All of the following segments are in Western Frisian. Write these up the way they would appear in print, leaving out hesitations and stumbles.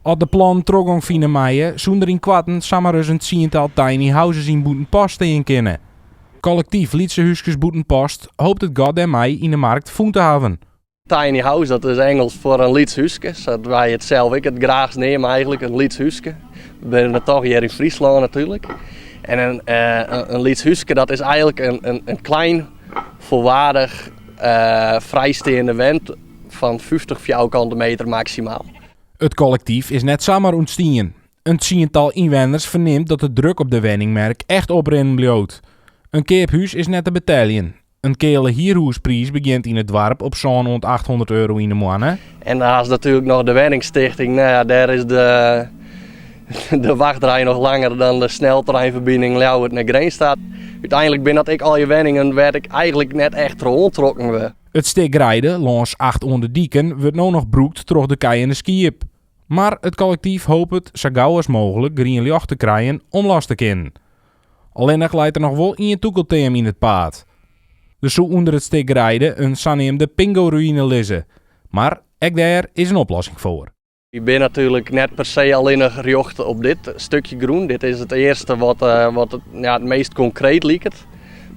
As de plannen trochgong fine meie, soene der ynkoarten samar ris in tsiental tiny houses yn Bûtenpost stean kinne. Kollektyf Lytse Húskes Bûtenpost hopet it gat dêrmei yn de markt fûn te hawwen. Tiny house, dat is Ingelsk foar in lyts húske, sa't wy it sels ek it graachst neame eigentlik, in lyts húske. We binne toch hjir yn Fryslân natuerlik. En in, eh, in lyts húske, dat is eigentlik in, in, in klein, volwaardig, eh, frijsteande went fan 50 fjouwerkante meter maksimaal. It kollektyf is net samar ûntstien. In tsiental ynwenners fernimt dat de druk op de wenningmerk echt oprinnen bliuwt. In keaphús is net te beteljen. In keale hierhûspriis begjint yn it doarp op sân oant 800 euro yn 'e moanne. En dan hast natuerlik noch de wenningstichting. Nou ja, dêr is de, de wachtrij noch langer dan de sneltreinferbining Ljouwert nei Grins ta. Uteinlik binne dat ek allegear wenningen wêr't ik eigentlik net echt troch oantrokken wurd. It stik greide lâns Acht oan de Diken wurdt no noch brûkt troch de kij en de skiep. Mar it kollektyf hopet sa gau as mooglik grien ljocht te krijen om los te kinnen. Allinnich leit der noch wol ien tûkelteam yn it paad. Der soe ûnder it stik greide in saneamde pingoruïne lizze, mar ek dêr is in oplossing foar. Wy binne natuerlik net per se allinnich rjochte op dit stikje grûn. Dit is it earste wat, eh, wat it, ja, it meast konkreet liket.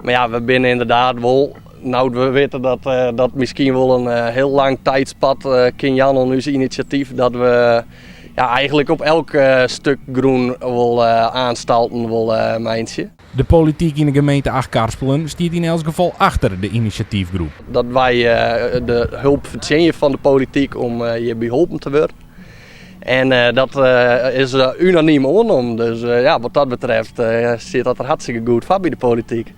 Mar ja, we binne ynderdaad wol, no't we witte dat eh, dat miskien wol in eh, hiel lang tiidspad kin jaan oan ús inisjatyf, dat we ja, eigentlik op elk stik grûn wol oanstalten wol meitsje. De polityk yn de gemeente Achtkarspelen stiet yn elts gefal achter de inisjatyfgroep. Dat wy de hulp fertsjinje fan de polityk om hjirby holpen te wurden. En dat is unanym oannommen. Dus ja, wat dat betreft stiet dat der hartstikke goed foar by de polityk.